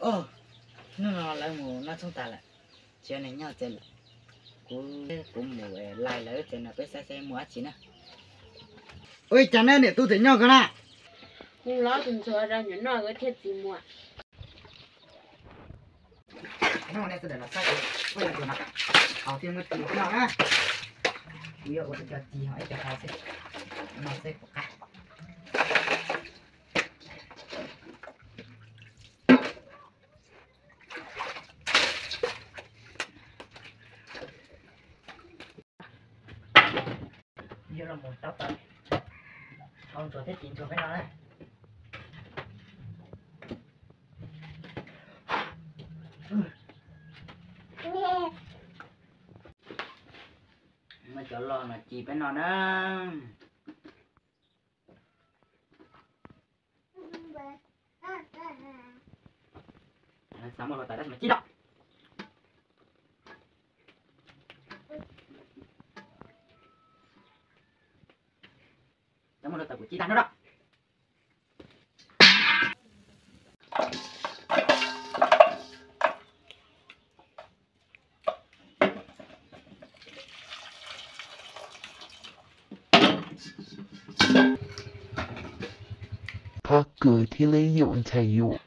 Oj, hnub no lawv mus noj tshoob tas lawm, tsis yog neeg nyob ces kuv, kuv mus lais lawv ces no peb saib saib muaj dab tsi na. Ua li cas na niam tub tseem nyob koj na? Kuv los tus ntxuav rau nyuam noj wb thiaj tsis muaj. Hnub no nej sawv daws los saib kuv ua tus no, haus thiaj muaj ci noj na. Kuv yuav ua ib co ci ho ib co haus xwb, noj xwb puas qab. Yuav los mus tau tawm, haus ntsuag thiab ci ntsuag peb no na. Muab cov loj no ci peb no na. Xav muaj hluav taws tab sis mas ci lawm. Xav muaj hluav taws kuv ci tag no lawm. Pob kws thiab leb yaum ntxhais yaum.